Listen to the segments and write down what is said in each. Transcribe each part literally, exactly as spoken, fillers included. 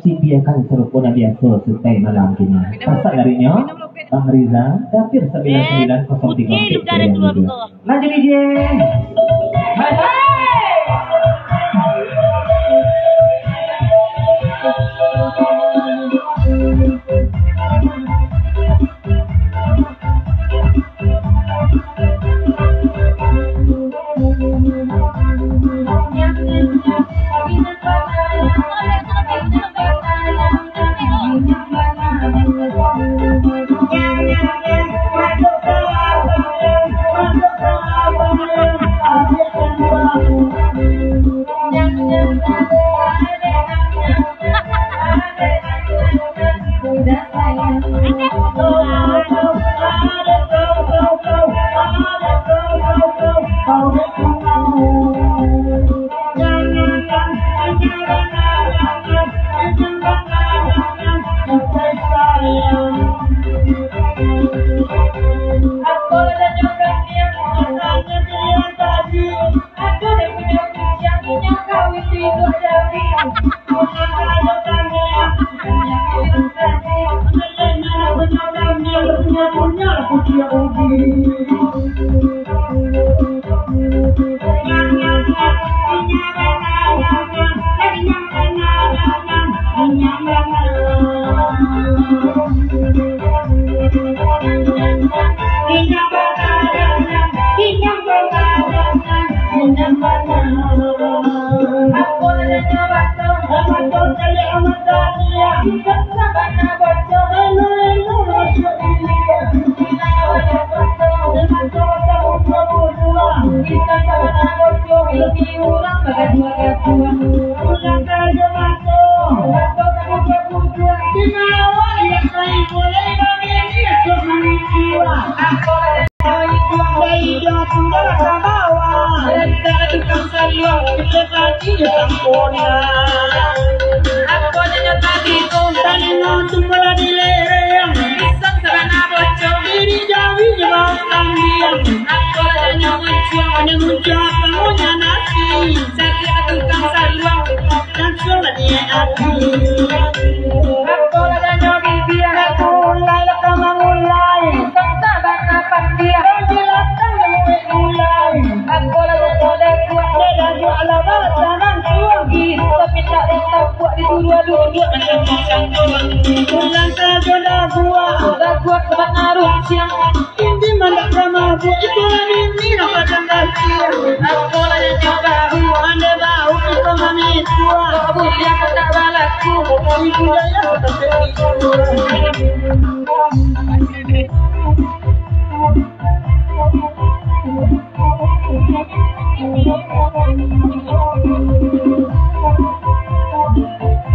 Sitiakan sarupo nan biaso, sutai malam kini. Pasak garinyo, Bang Riza, Dapir sambilan sambilan kosong tigo. Lanjut, D J. Hai, hai.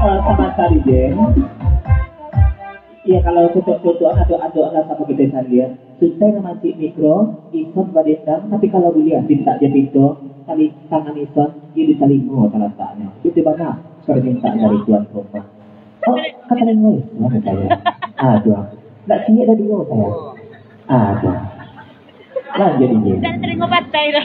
Eh, sama sekali, Jen. Iya, kalau tutuak-tutuak, adok-adok lah samo kito salian. Sutai mamancik mikro, ison badendang, tapi kalau buliah pintak jo pinto, tali tangan ison, iyo di talingo talataknyo. Itu bana permintaan dari tuan rumah. Oh, ka talingo ison, saya. Aduh, nak ciek dah duo, saya. Aduh. Lanjut, Ijin. Dah talingo patai tu.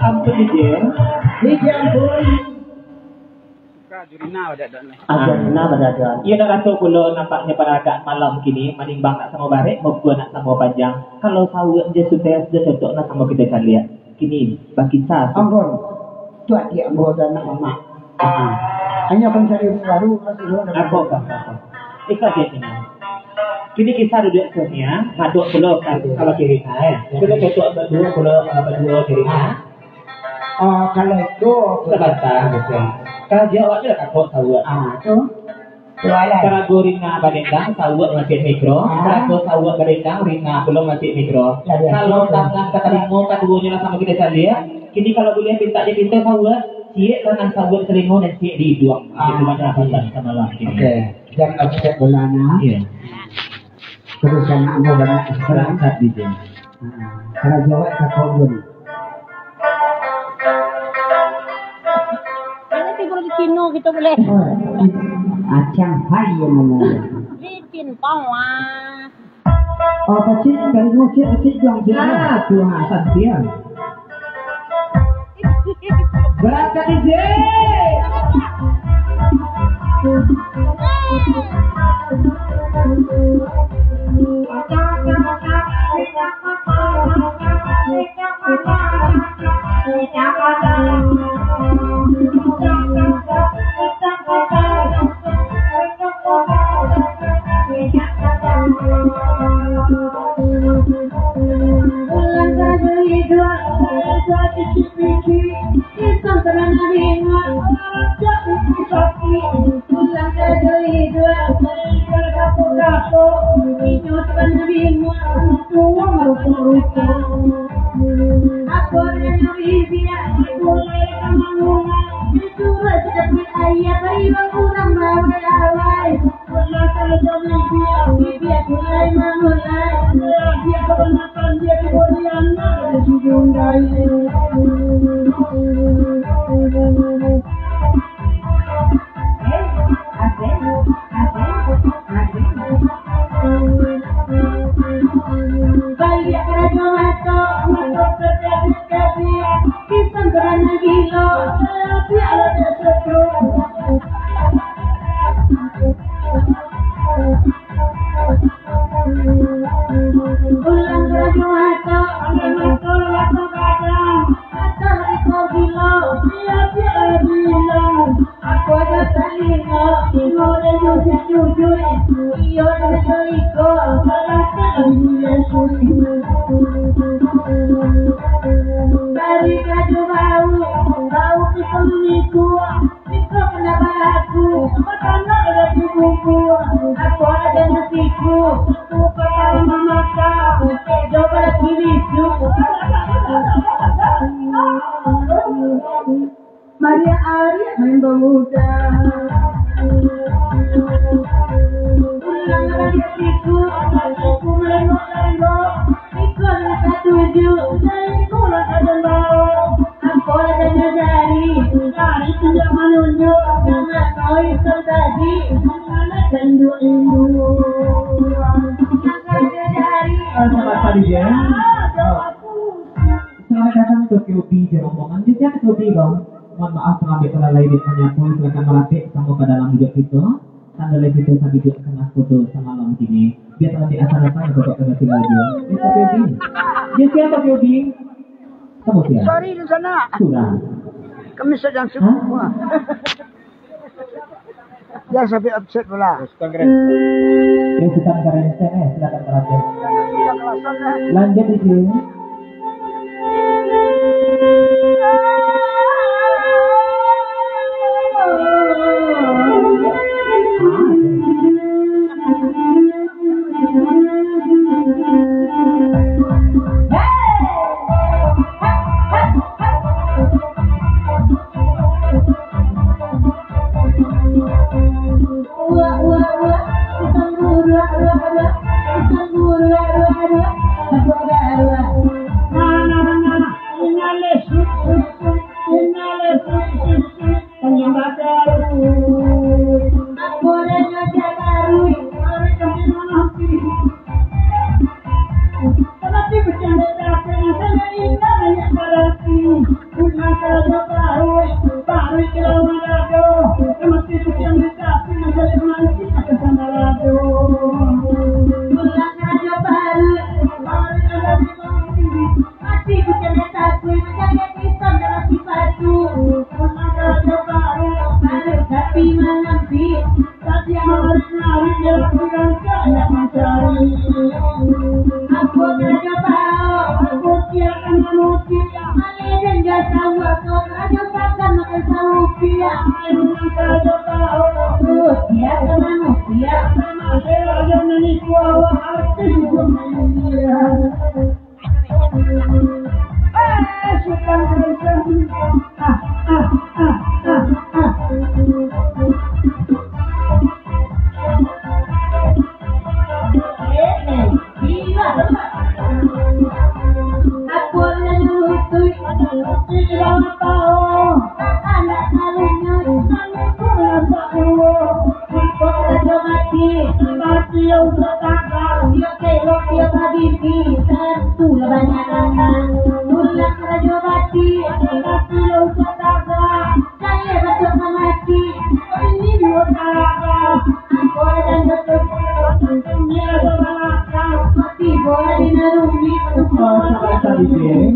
Ampun, Ijin. Ijin, ampun. Ajo Rina badadoan. Iyo, nak raso pulo nampaknyo pada agak malam kini, manimbang nak samo barek, muko nak samo panjang. Kalau sauak jo sukses, jo cocok nak samo kito caliak. Kini, bakisah. Ampun. Tu adiak ambo dan anak mamak. Ah. Hanyo pancari baru, kasih dulu. Apo, apo, apo? Ikhlas yo, kini. Kini kisah duduak Sonia, madok pulo ka, ka bakeh Rina, eh. Kito cocok baduo pulo, ah, baduo bakeh Rina. Ah, kalau itu, sabanta, betul. Kalau jawab je lah, kapok sauak. Ah, tu. Jualan. Karago Rina badendang, sauak mangecek mikro. Ah. Karago sauak badendang, Rina pulo mangecek mikro. Lah, biaso tu. Kalau tangan katarimo kaduonyo lah samo kito caliak, kini kalau buliah pintak jo pinto sauak, ciek tangan sauak di talingo dan ciek di iduang. Ah. Itu macam apa samalam kini. Oke, jan objek bolana. Iya. Terus anak ambo banyak sekarang. Berangkat di sini. Ah, kalau jawab kapok dulu. Kalau tidur di Cino, kita boleh. Oh, acang hai yang ngomong. Di Cintong lah. Oh, pacik, kali ngocek, pacik, juang, juang. Ah, tuang asal dia. Berangkat, D J. Maria Ari main pemuda. Ulang lagi siku, siku melengok-lengok. Ikut langkah tujuh, ikut langkah dua. Apo adanya jari, jari tunjuk manunjuk. Jangan kau iseng tadi, jangan tunduk induk. Langkah jari. Ah, selamat pagi, ya. Ah, jawab aku. Selamat datang Tokyo B di rombongan. Di siapa Tokyo B, bang? Mohon maaf, terlambat lalai di penyampaian. Silakan merapat sama pada dalam hidup kita. Tanda lagi kita sampai duduk tengah foto semalam kini. Dia terlambat asal datang ke Tokyo B. Di siapa Tokyo B? Di siapa Tokyo B? Kamu siapa? Sorry, di sana. Kurang. Kami sedang sibuk. Hah? Jan sampai offset pula. Sutan Garenten. Eh, Sutan Garenten, eh, silakan merapat. Lanjut, Ijin. Mati bukan takuik, mancari pisang dalam sipatu. Baru tapi malam ti. Tapi malam hari dia kurang banyak mencari. Aku tak coba. Aku tiada manusia. Mali dan jasa aku tak coba makan saupia. Aku tak coba. Aku tiada manusia. Sama saya aja menipu awak artis dunia. Kok rajo mati, mati yo usah tagak. Yo kelok, yo tabimbi, tantu lah banyak anak. Pulang rajo mati, mati yo usah tagak. Kalian batua ka mati, ini duo tagak. Angkau dan betul, ini rajo balakang. Mati bola di narumi. Oh, salah tadi, Jeng.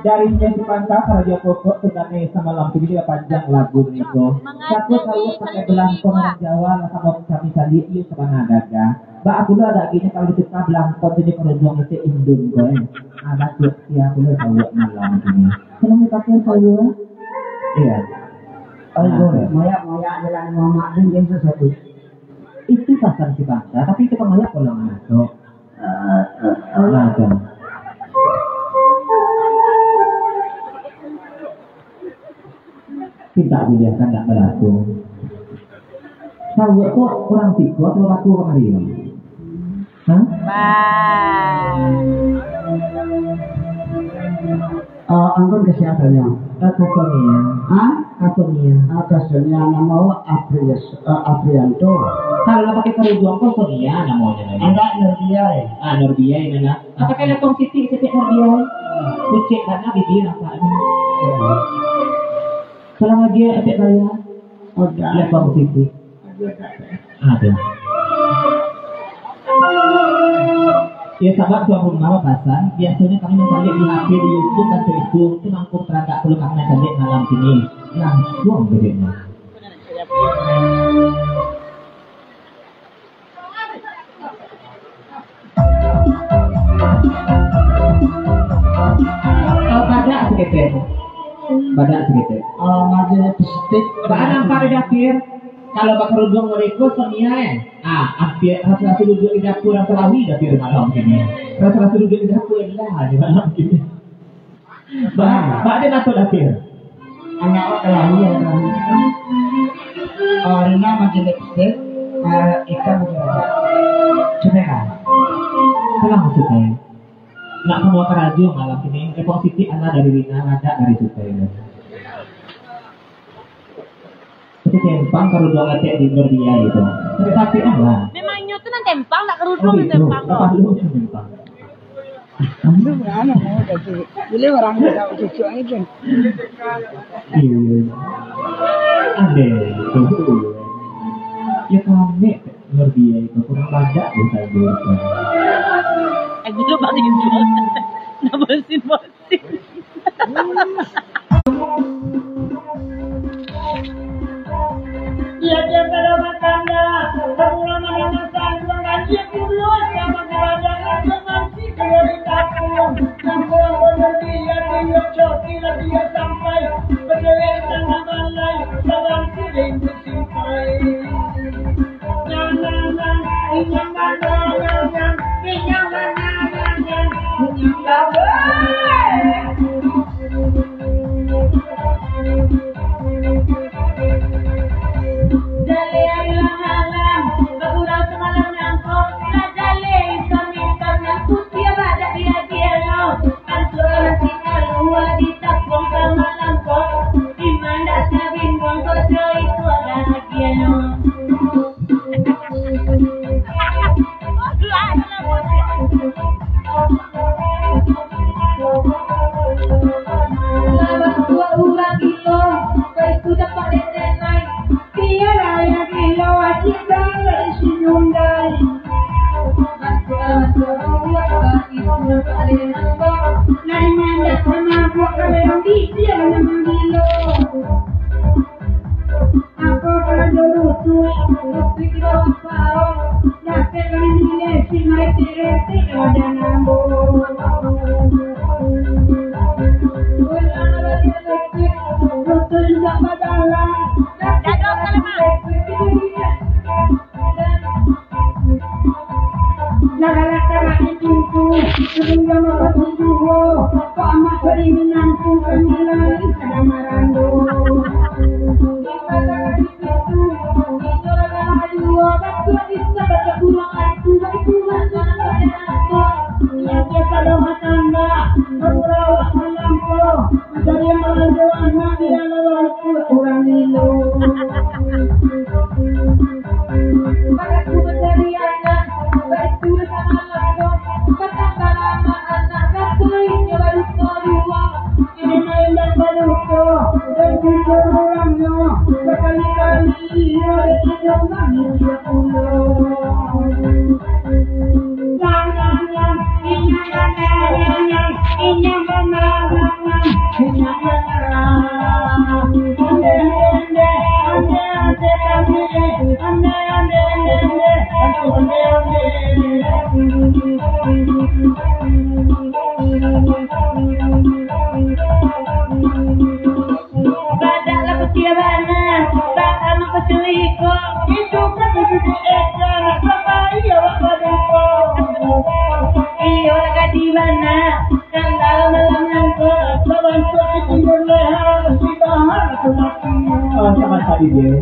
Dari Jeng Sipanta, Rajo Kokok, sebenarnya samalam tu juga panjang lagu ni, ko. Satu tahu pakai belangkon orang Jawa lah, samo kami caliak, iyo, sabana daga. Ba, aku lo ada gini, kalau ditukar belangkon tu, di kerudung itu indun, ko, eh. Anak tu, ya, aku lo tahu malam tu ni. Kalau dipakai tahu, iya. Ayo, nah, moyak-moyak jalan mamak tu, Jeng, sesuatu. Itu pasang Sipanta, tapi itu pamayak kalau masuk. Nah, tu. Kita buliahkan nak balaku. Tahu kok kurang tiga atau batu kemari? Hah? Bye. Ah, angkon ka sia tanyo? Ah, ka Sonia. Hah? Ka Sonia. Ah, ka Sonia, namo Apri-, ah, Aprianto. Kalau lah pakai kerudung ko Sonia namonyo, Sonia. Anak Nurbiai. Ah, Nurbiai, nana. Ah, pakai lepong sitik, sitik Nurbiai. Kucek bana bibia nampaknyo. Salam lagi, Etek Raya. Lepong sitik. Aduh. Ya, sabab tuan rumah bapasan, biasonyo kami mancaliak di H P, di YouTube, dan Facebook. Tu mangko taragak pulo kami mancaliak malam kini. Langsuang bedeknyo. Oh, badak saketek. Badak saketek. Oh, majelis lipstik. Baa nampak di dapir? Kalau bakarudung mereka Sonia, eh. Ah, ampia raso-raso duduak di dapur, nan talawi dapir malam kini. Raso-raso duduak di dapur lah di malam kini. Ba, ba, ado nato dapir. Anak awak talawi, ya, talawi. Oh, Rina majelis lipstik, eh, ikam majelis lipstik. Cubo, kan? Salah maksudnyo. Nak samo karajo malam kini, lepong sitik alah dari Rina, radak dari Sutai. Itu tempang karuduang atek di Nurbiai itu. Tapi alah. Memang inyo tu nan tempang, nak karuduang nan tempang ko. Lapas lu tu tempang. Aduh, anu, jadi, bila orang dak cucuk aja. Iya. Aneh. Ya, kami Nurbiai itu kurang banyak di sana. Aduh, Bang Indra. Nama sih, Bang? Jaleh alah malam, bagurau samalam nangko, lah jaleh iso mintak nan putiah badak di adiah lo. Antua masih kalua di tapuang samalam ko, di ma ndak tabinguang ko, jo itu bahagia lo. Lah batua urang gilo, baitu dapek dek denai. Bialah yang gilo, acik balik sinyum dai. Batua-batua urang baitu dapek dek denai. Dari ma ndak mabuk, kalau yang di dia nama gilo. Apo karajo lutuik, lutuik di bawah paong, dapek kami nilai si maretik-retik di wadah nambung. Ulang baliak lutuik, lutuik indak badalang, dapek kami nilai si maretik-retik. Lah galak tamak di pintu, urang yang mangasuh juo, kok amak bari minantu kami lai sadang marando. Di pagar di pintu, inyo lah galak juo, batua bisa baca urang antu, bari pulang tanah pada antu. Yang biasa doh hatanda, baru lawak malam ko. Dari malanjo anak, dia lawan urang gilo. Baraku mancari anak, baitu samalam ko. Patang balama anak, kato inyo baduto juo. Ini main dan baduto, dan jujur urangnyo. Sakali-kali iyo ditunjuk manusia pulo. Badak lah putiah bana, bak amak pacuri iko. Itu kan bibit eka, nak sampai awak baduko. Iyo lah gadih bana, kalau malam nangko. Babantuak di pinggir leha, si bahar tu mati. Oh, sama tadi dia.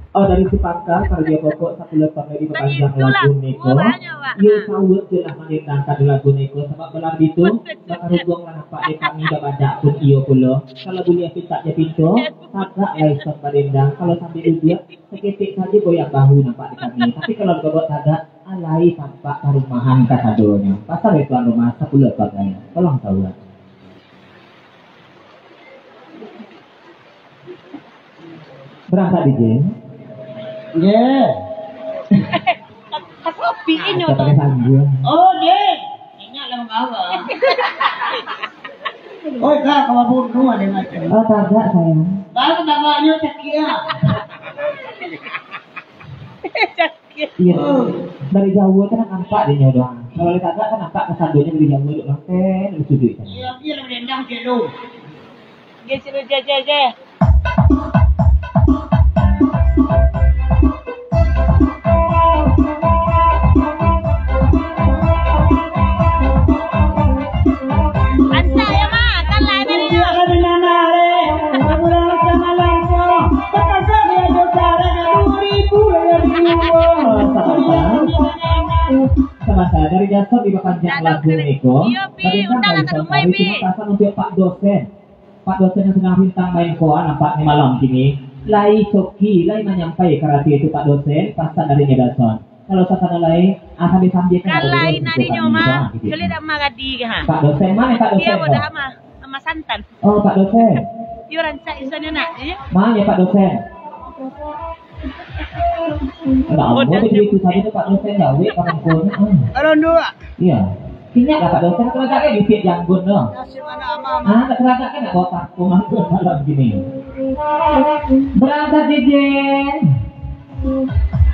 Oh, dari Sipangkal, karajo pokok sapuluah ekor lai dipapanjang lagu niko. Iyo, sauak je lah mandendangkan lagu niko, sabab malam itu, bakarubuang lah nampak dek kami babadak pun iyo pulo. Kalau buliah pintak je pinto, tagak lai ison badendang. Kalau sambil duduak, saketek sajo goyang bahu nampak dek kami. Tapi kalau babuek tagak, alai tampak parumahan kasadonyo. Pasal dari tuan rumah, sapuluah ekor lai. Tolong sauak. Berangkat, DJ? Nggih. Tapi inyo tak pakai sangguang. Oh, nggih. Inyo lah membawa. Oi, Kak, kawa bunuh ada macam. Oh, tagak, sayang. Baru bawanya cakik, ya. Iya. Dari jauah kan nampak dia nyodoh. Kalau lihat tagak kan nampak kasadonyo dari jauah dek manten, dari sudut kan. Iya, iya, lebih rendah je lu. Dia suruh je, je, je. Rancak ya, Mak. Kan lain dari tu. Sama-sama dari Jason dipapanjang lagu niko. Iyo, Pi. Undang lah ka rumah, Pi. Pasan untuk Pak Dosen. Pak Dosen yang sedang rintang main koa nampak ni malam kini. Lai coki, lai manyampai karati itu Pak Dosen, pasan dari Jason. Kalau sasana lai, ah, sambil-sambil kan. Kalau lain tadi nyo mah, kali dak mah gadi ke, ha? Pak Dosen, mana Pak Dosen? Dia bodoh amat, amat santan. Oh, Pak Dosen. Dia rancak isannya nak, eh? Mana Pak Dosen? Nah, bodoh itu tadi tu Pak Dosen, dah, wek, kapan kau ni? Ah. Orang dua. Iya. Ingat lah Pak Dosen, kalau tak ada di tiap janggun tu. Nasib anak ama. Ah, tak terasa kan nak bawa parfum aku malam gini. Berangkat, Jejen.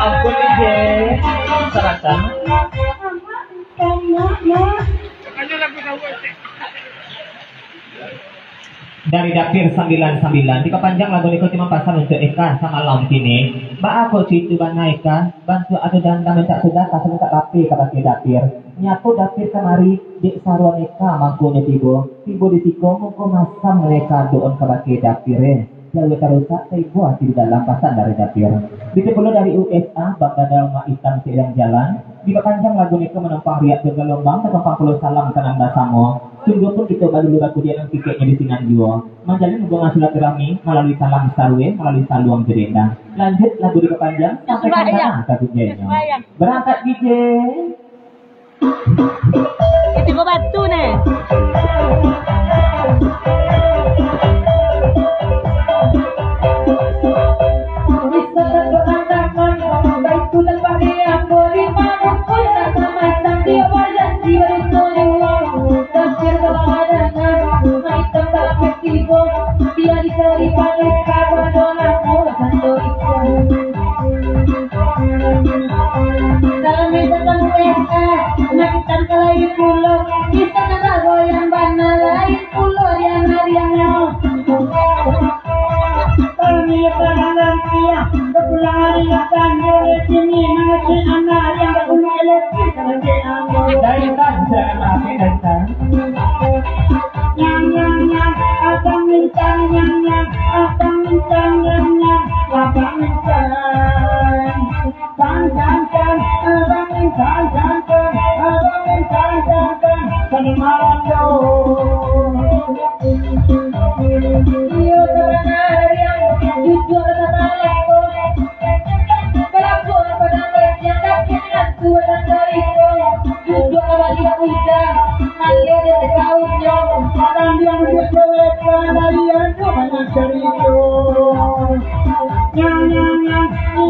Ampun, Ije. Serahkan. Dari Dapir Sambilan Sambilan, dipapanjang lagu niko cuma pasan untuak Eka samalam kini. Baa kok cuitu bana Eka, bantuak ado dandam mintak sudah, ka mintak lapeh kabake Dapir. Nyapo Dapir kamari, dek saruan Eka mangkonyo tibo. Tibo di siko, muko masam Eka doon kabake Dapir, eh. Jauah tarusak, taibo ati di dalam, pasan dari Dapir. Baitu pulo dari U S A, Bang Dadau Mak Itam Seiring Jalan, dipapanjang lagu niko manumpang riak jo galombang, manumpang pulo salam kanai basamo. Sungguahpun kito badulu bakudiak nan tikeknyo di sinan juo, manjalin hubungan silaturahmi malalui salam sarue, malalui saluang jo dendang. Lanjut lagu dipapanjang, sampai ka Sumbayang. Tanah Kabupaten. Sumbayang. Barangkek, D J. Tigo batu ne.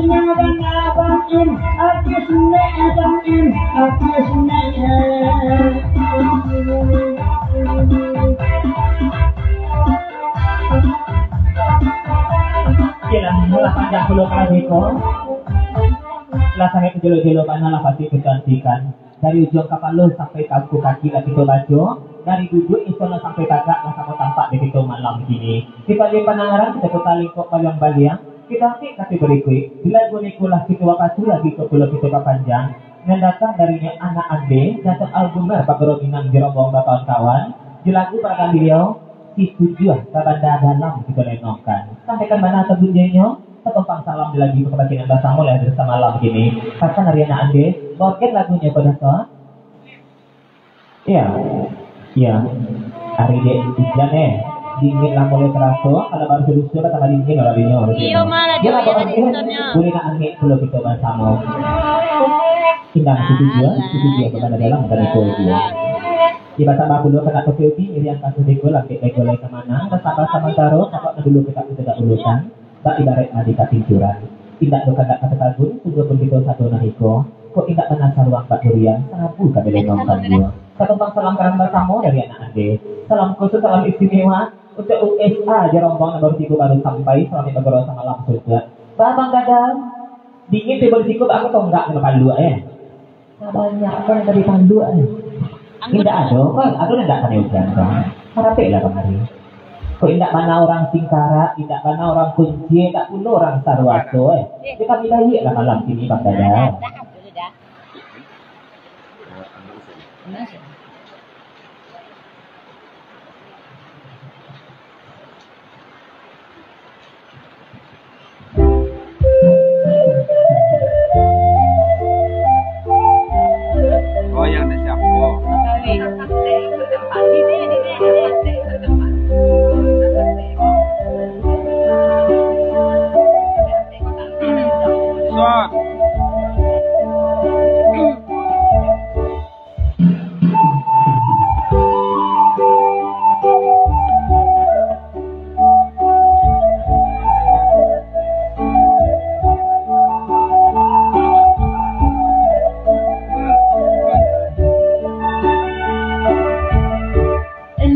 Nyaban abang in, artis nek abang in, artis nek. Oke lah, lah panjang pulo karajo ko. Lah sangaik jolo-jolo bana lah pasti kecantikan. Dari ujuang kapalo sampai ka angku kaki lah kito baco, dari duduak iso lah sampai tagak lah samo tampak di kito malam kini. Kito alih pandangaran, kito puta lingkuak baliang-baliang, kito angkek ka barikuik. Di lagu niko lah kito wakatu lagi ko pulo kito papanjang. Nan datang darinyo anak ande, Datuak Albumer Pagaro Minang jo rombongan bakawan-kawan, jo lagu parangan baliau, Si Tujuah Babanda Dalam kito lenongkan. Sampaikan bana ka bunyinnyo, Satumpang salam di lagu kabaktian basamo lah di samalam kini. Pasan dari anak ande, bagian lagunyo pada ka. Iya. Iya. Hari dek ujan eh. Dingin lah mulai taraso, kalau baru sedusun lah tambah dingin lah dinyo. Iyo, malah dia lah, pokoknyo, eh, buliah nak angek pulo kito basamo. Indak, si Tujuah, si Tujuah Babanda Dalam, bukan iko dia. Di basamo pulo kena kopi-kopi, irian kasus deko, lambek deko lai ka mana, rasa-rasa mantaro, takut dulu kita, kita tak ulusan. Bak ibaraik mandi ka pincuran, indak bakandak ka tatagun, sungguahpun kito sado nan iko, kok indak bana saruang bak durian, sarabu ka balengong ka jua. Satumpang salam karam basamo dari anak ande. Salam khusus, salam istimewa untuk U S A jo rombongan nan baru tibo, baru sampai, salamaik bagurau samalam sudah. Ba Abang Dadang, dingin tibo di siko, ba tonggak nan bapaluak, eh. Banyak kan tadi panduan. Indak ado, kan? Ado nan indak kanai ujan, kan? Marapeklah kamari. Kok indak bana urang Singkarak, indak bana urang Kunci, indak pulo urang Saruaso, eh. Jadi kami baiaklah malam kini, Bang Dadang. Oh, yang tak siap. Oh. Shot.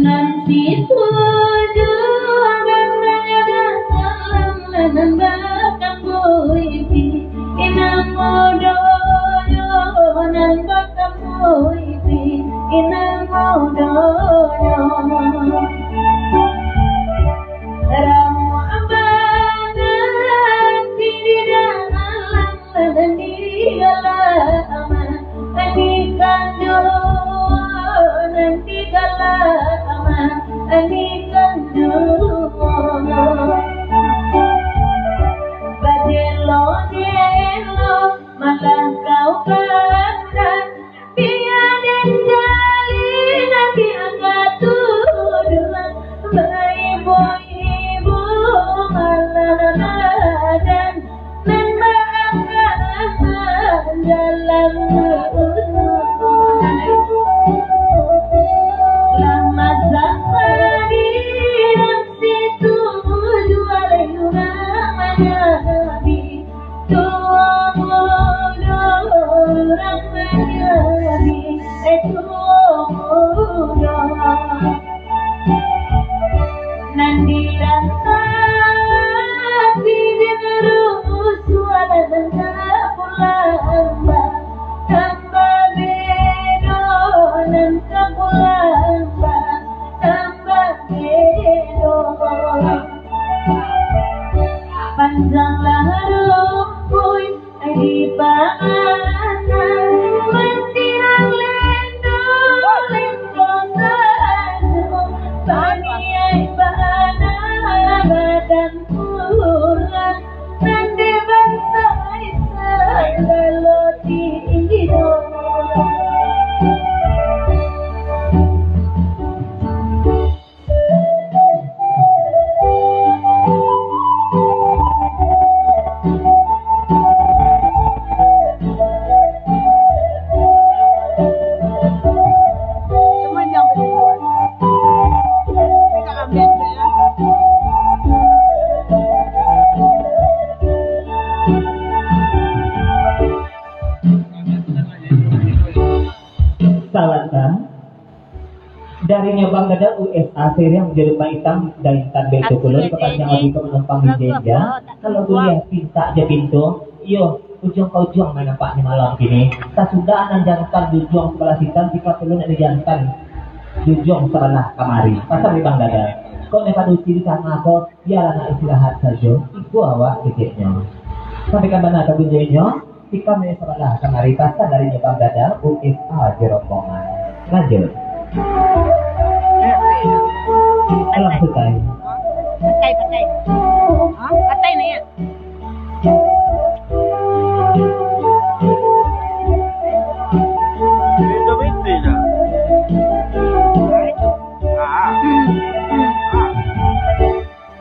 Nan situ jo agan nan datang, nan bakambuih pi, inang mudo yo nan bakambuih pi, inang mudo yo. Ramuah bana ati di dalam, nan digalak aman, nan dikanduang, nan digalak aman, nan dikanduang. Bajelo-jelo malah kau kandang, Biaden jalin ati angka tuduhan, baibo-ibo malah badan, nan baanggapan dalam. Lah masak padi dan situ jual urang manyabi. Tuo mudo urang manyabi, eh, tuo mudo. Nan dirantasi den rusuah nan tapulang ba-, tambah be- Darinyo Bang Gadang U S A siriang jadi Bang Itam, Daintan baitu pulo, dipapanjang lagi ka manumpang di Jinja. Kalau buliah pintak jo pintu, iyo, ujuang ka ujuang main nampaknyo malam kini. Sasudah nan jantan di ujuang sabalah sitan, tika pulo nak dijantan di ujuang sabalah kamari. Pasal di Bang Gadang. Kok nak padusi di tangah ko, bialah nak istirahat sajo. Iko awak tikeknyo. Sampaikan bana ka bunyinnyo. Tikam nan sabalah kamari, pasal darinyo Bang Gadang, U S A jo rombongan. Lanjut. Alah, sutai. Patai, patai. Ha? Patai ni, ya? Itu binti je. Ah. Ah.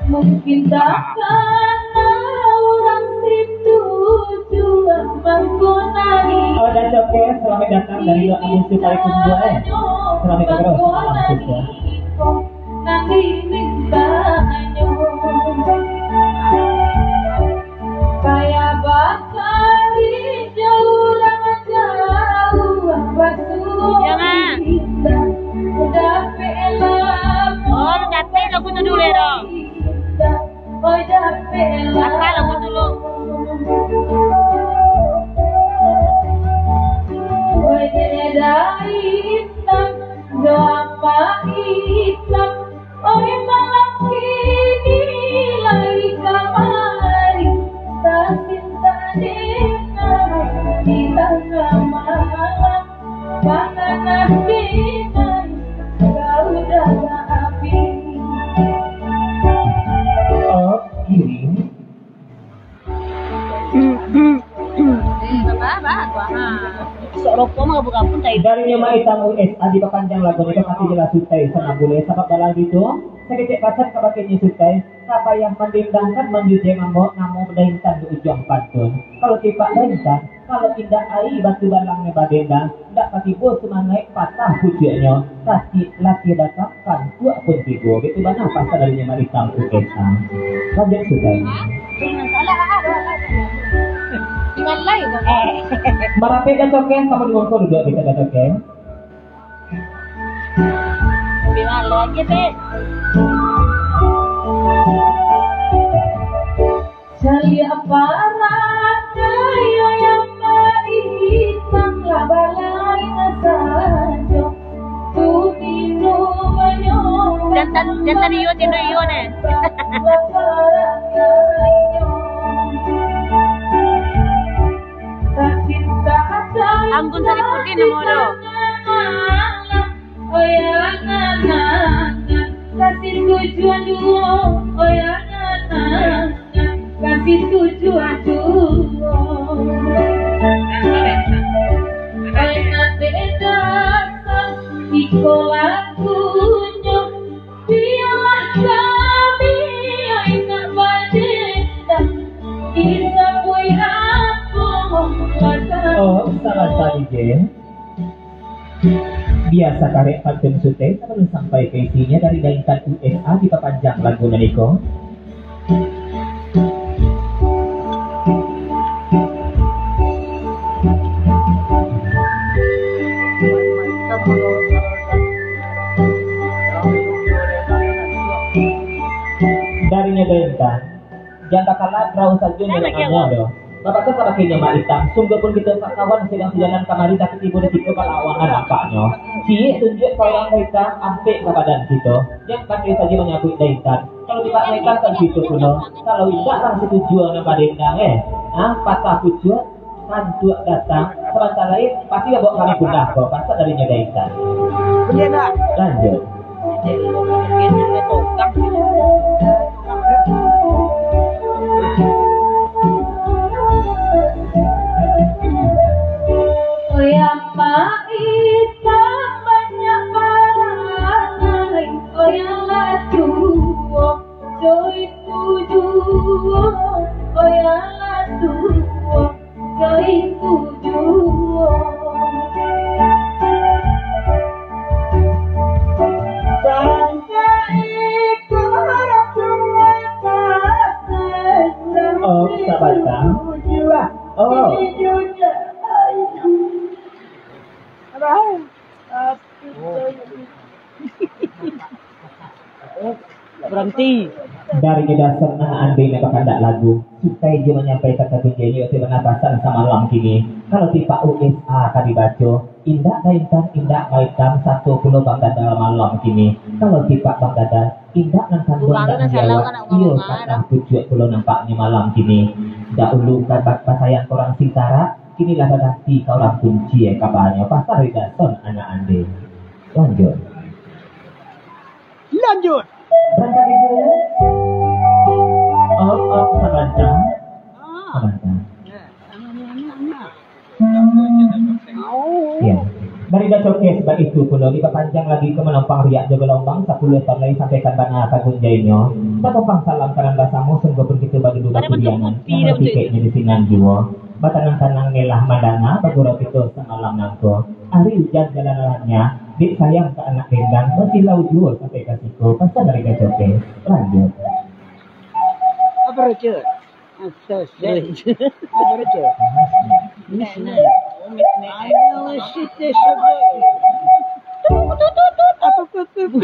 Mungkin takkan urang situ jua mangkonari. Oh, dah oke. Selamat datang dari Agus Sutai Kumbua, eh. Selamat datang, selamat datang. Nanti mintanyo. Kaya bakari jauh urang jauh basuo. Jangan. Dapek lah. Oh, dapek lagu tu dulu, Ro. Apa lagu dulu? Oi, Eda Itam, jo Ama Itam, oi, malam kini lai kamari, tasintak dek di tangah malam. Panganah pinang, kau dah habis. Oh, kini. Eh, apa, apa, apa, ha. Sok rokok mah kabun-kabun, tai. Darinyo Ama Itam U S A dipapanjang lagu ni, tapi jelas sutai sanang buleh, sabab dalam itu, sakecek pasan ka bakeh nyo sutai. Ka payah mandendangkan, manjujeng ambo, namo Daintan di ujuang pantun. Kalau tipak Daintan, kalau indak ai batu balang nan badendang, indak patibo sumangaik patah pucuaknyo, sakik latih datang, kantuak pun tibo. Baitu bana pasal darinyo Ama Itam U S A. Lanjut sudah. Dengan salah, ah, ah, ah. Dengan lain, ah. Marapek dah coken, samo dengan kau duduak kita dah coken. Bilang lagi, Teh. Caliak parak kayo yang baitang lah balain sajo. Tu minum manyo. Jantan, jantan iyo, tindo iyo, neh. Anggun Saripudin namo tu. Oya anak-anak, kasih tujuan duo. Oya anak-anak, kasih tujuan duo. Oya anak-anak, iko lagunyo. Bialah kami, ai nak badendang, disabuik apo mata. Oh, salah tadi, Jen. Biasa karek pantun sutai, sabalun sampai ka isinyo dari Daintan U S A dipapanjang lagu nan iko. Darinyo Daintan, jan bakalah rauh sajo nyo dek ambo doh. Bapak tu ka bakeh nyo Mak Itam, sungguahpun kito sakawan sadang sajalan kamari, tapi tibo di siko balawanan nampaknyo. Ciek tunjuak ka urang Daintan, ampek ka badan kito. Jan bakeh sajo manyabuik Daintan. Kalau tidak mereka akan situ pulo. Kalau indak lah setuju nan badendang, eh. Ha, patah pucuak, kantuak datang. Sabanta lai, pasti lah bawa kami pulang ko. Pasal darinyo Daintan. Lanjut. Oya Mak Itam banyak parangai. Oya lah tuo, jo itu juo. Oya lah tuo, jo itu juo. Bangsa iko ratu mata. Oh, sabanta. Oh. Apa? Baranti. Dari Gedason anak Ande nan bakandak lagu, Sutai jo manyampaikan sagunjianyo ti bana pasan samalam kini. Kalau tipak U S A ka dibaco, indak ka intan, indak ka itam, sato pulo Bang Gadal malam kini. Kalau tipak Bang Gadal, indak nan kanduang, indak nan diawak, iyo, patah pucuak pulo nampaknyo malam kini. Dahulu ka ba-, basayang ka urang Singkarak, kini lah baganti ka urang Kuncia kabanyo. Pasan dari Gedason anak Ande. Lanjut. Lanjut. Barangkali dulu. Oh, oh, sabanta. Ah. Sabanta. Ya, anak, anak, anak. Oh. Ya. Dari Dacoke, sabab itu pulo, dipapanjang lagi ka Manompang Riak jo Galombang, sapuluah taun lai sampaikan bana sagunjianyo. Batumpang salam ka nan basamo, sungguahpun kito badudu batuliangan. Namun tikeknyo di sinan juo. Batanang-tanang nyo lah mandanga, bagurau kito samalam nangko. Ari ujan jalan-jalannya, dek sayang ka anak dendang, basilau juo sampai ka siko, pasan dari Dacoke. Lanjut. Apa, Roger? Atas, dek. Apa, Roger? Nah, nah. Ada wasit tersebut. Tut, tut, tut, tut. Apa, apa, apa, apa,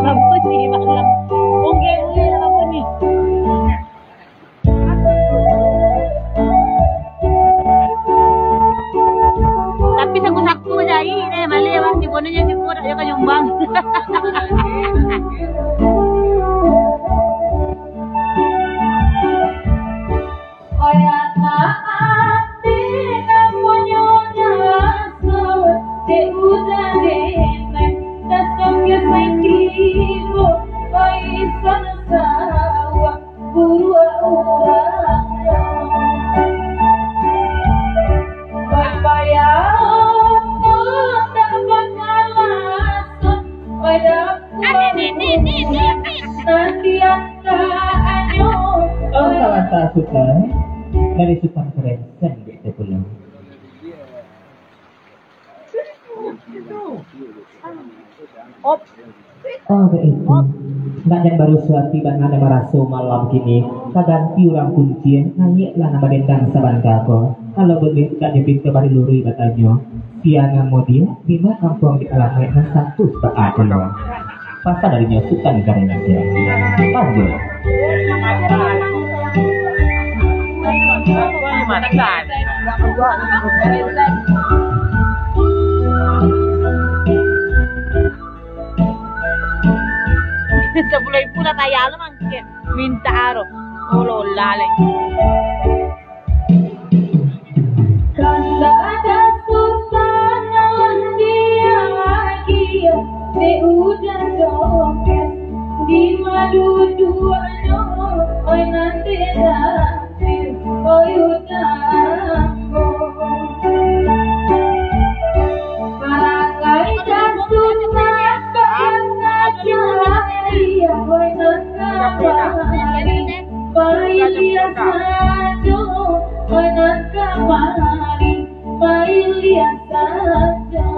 apa? Apa ni, malam? Oke, oke, apa ni? Tapi saku-saku bajahik deh, maleh bah, tibo nyo siku dak jo ka nyumbang. Oya na ati namonyo nyaso, dek udah denai, dasam yo sai tibo, pai sansawah. Buruak urang. Bapayah oto tak bakalasan. Oi dapur. Nanti angka anyo. Oh, sabanta Sutan. Dari Sutan Keren, sen dek tu pulang. Op. Oh, baitu. Nak jan barusuah ati bana nan maraso malam kini, ka ganti urang Kuncia, naiaklah nan badendang sabanta ko. Kalau buliah, dak nyo pinto badulurui batanyo, sia namo dia, di ma kampuang di alamaik nan satus baa pulo. Pasan dari nyo Sutan Karen Asia. Lanjut. Sapuluah ribu lah kaya lo mangkin. Minta aro. Oh, lola lai. Kanda ada Sutan alah dia-dia, dek udah jokes, di ma duduaknyo, oi nan dek dapir, oi udah ambo. Marangai ka Sutan, ka Sutan aja, iya, oi nan kamari. Pailia sajo, oi nan kamari, pailia sajo.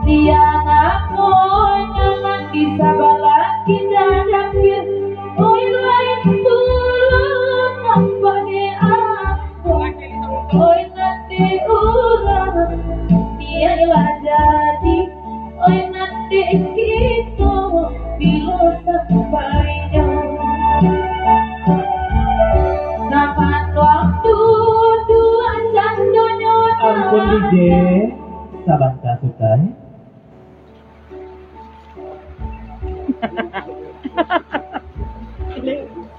Sia namonyo nan di sabalah kita dapir, oi lain pulo nampak dek ambo. Oi nan dek urang, niaiklah jadi. Oi nan dek kito, bilo sampainyo. Kapan waktu duo candonyo. Ampun, D J. Sabanta, Sutan.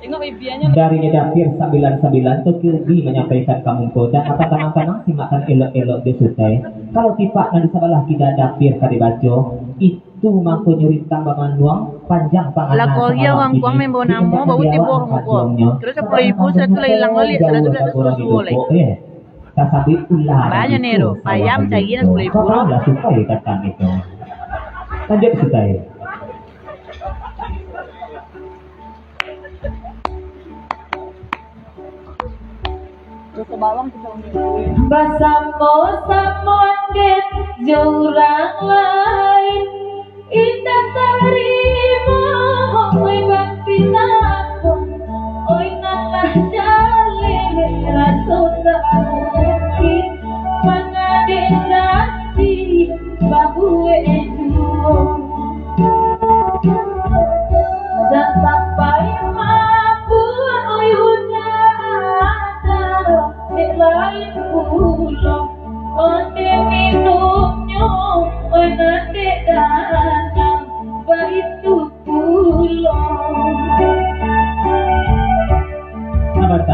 Tengok bibianyo. Dari Dapir Sambilan Sambilan tu, Kirby manyampaikan ka Mungko, dan akan tanang-tanang simakkan elok-elok di Sutai. Kalau tipak nan di sabalah kida dapir ka dibaco, itu mangkonyo rintang bamanuang, panjang panganan. Lah, kok iyo urang kuang main bawa namo, baru tibo urang kuang. Terus sapuluah ribu, sudah tu lah ilang baliak, sudah tu dak suo-suo lai. Tasabuik ulah. Banyak ni, Ru. Payah mancari nak sapuluah ribu, Ru. Lah, Sutai datang itu. Lanjut, Sutai. Basamo-samo den jo urang lain. Indak tarimo, oi, batin ambo, oi, nan lah jaleh, raso tak mungkin, mangadek janji, babuek juo.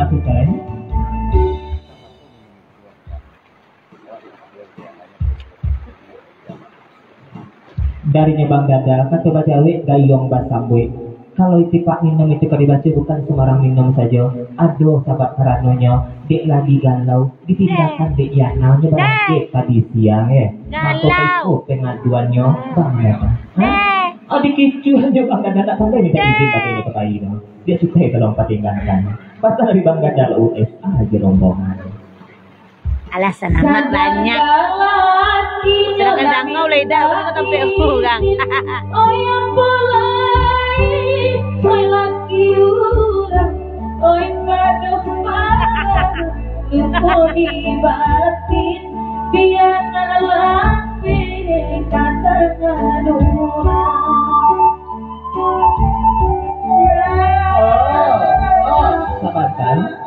Sutan. Darinyo Bang Gadal, kato bajawek gayuang basambuik. Kalau itipak minum itu ka dibaco bukan sumbarang minum sajo, ado sabab karanonyo, dek lagi galau, ditindakan dek Yana, nyo barangkek tadi siang, eh. Mako, galau. Iko pengaduannyo, Bang Gadal. Hah? Oh, dikicuahnyo Bang Gadal, nak pandai minta izin bagai nyo ka bayi tu. Dia suka kalau patinggalkan. Pasal dari Bang Gadal U S A aja rombongan. Alasan amat banyak. Sedangkan dangau lah idak, ulun ka tampek urang. Oh, oh, sabantai.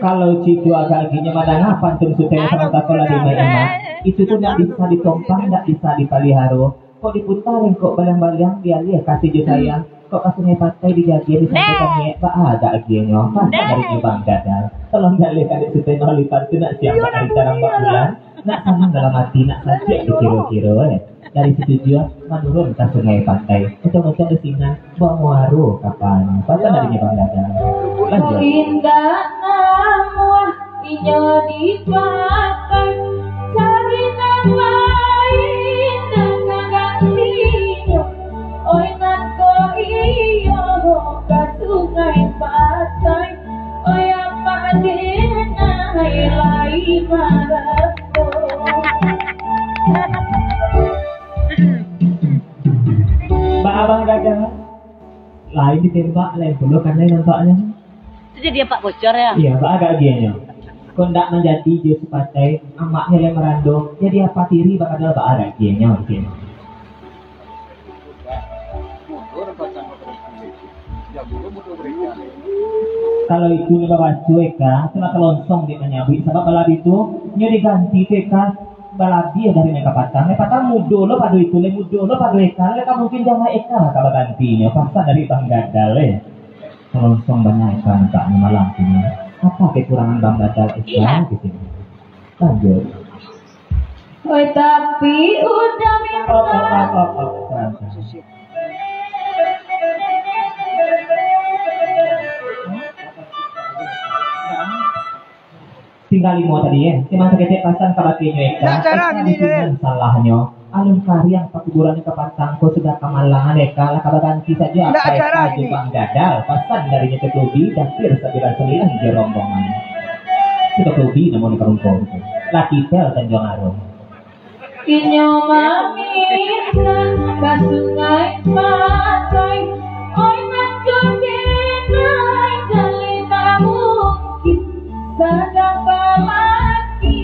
Kalau cik tu agak gini madangah pantun sutai sama tako lah di main emak. Itu tu ndak bisa ditompang, ndak bisa dipaliharo. Kok diputar kok balang-balang dialih kasih jo sayang. Kok ka Sungai Patai dijagiah disampaikan niat, baa agak agiahnyo. Masa dari Bang Gadal. Tolong jaleh kadek sutai mahalui pantun nak siang bak hari tarang bak bulan. Nak sanang dalam hati, nak sancik dikiro-kiro, eh. Dari situ juo manurun ka Sungai Patai. Untuang-untuang di sinan bamuaro kapalnyo. Patang adinyo Bang Dadang. Lanjut. Indak namuah inyo dipakai, sari nan lain nan ka gantinyo. Oi, nan ko iyo ka Sungai Patai. Oi, apak denai lai marato. Baa Bang Dadang? Lain ditembak, lain pulo kanai nampaknyo. Itu jadi apak bocor, ya? Iya, baa agak agiahnyo. Kok ndak manjadi jo sipatai, amaknyo lai marando, jadi apak tiri bakadal baa agak agiahnyo, mungkin. Kalau itu nyo babaco eka, tu lah kalonsong dek manyabuik, sabab balabiah tu, nyo diganti tu eka, balabiah dari nan kapatang. Nan kapatang mudo lo pado itu, lai mudo lo pado eka, lai ka mungkin jamaah eka ka bagantinyo, pasal dari Bang Gadal, eh. Kalonsong banyak eka nampaknyo malam kini. Apa kekurangan Bang Gadal eka di sini? Lanjut. Oi, tapi udah minta. Tingga limo tadi, eh. Cuman saketek pasan ka batinyo, eh. Ndak jarang ini, eh. Salahnyo. Alun kariang pakuburan ka patang ko sudah kamalangan eka, lah ka baganti sajo. Ndak acara ini. Bang Gadal, pasan dari Nyo Ketubi, Dapir Sambilan Sambilan jo rombongan. Nyo Ketubi namo ni karungko tu. Laki Pel Tanjuang Arum. Inyo mamintak ka Sungai Patai, oi, nan jo denai jaleh tak mungkin. Sadang balaki,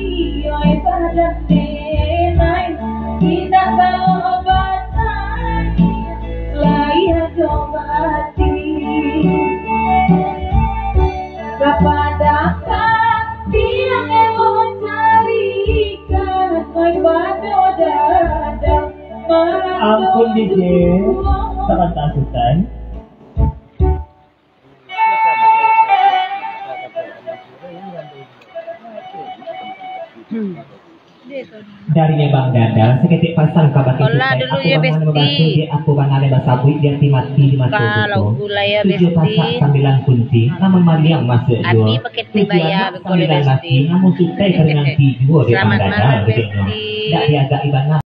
oi, badan denai, indak kalau batanya, lai ado mati. Kapadakan tiang elok carikan, oi, pado dadang, marantau. Ampun, D J. Sabanta, Sutan. Dari Bang Gadal, saketek pasan ka batinyo. Hola dulu yo, Besti. Apo bana nan basabuik di ati mati di mato buto. Kalau gulai yo, Besti. Tujuah pasak sambilan kunci, namun maliang masuak juo. Ati pakai teh bayar, tujuah anak sambilan laki, namun sutai ka dinanti juo dek Bang Gadal, Besti. Dak diagak ibana.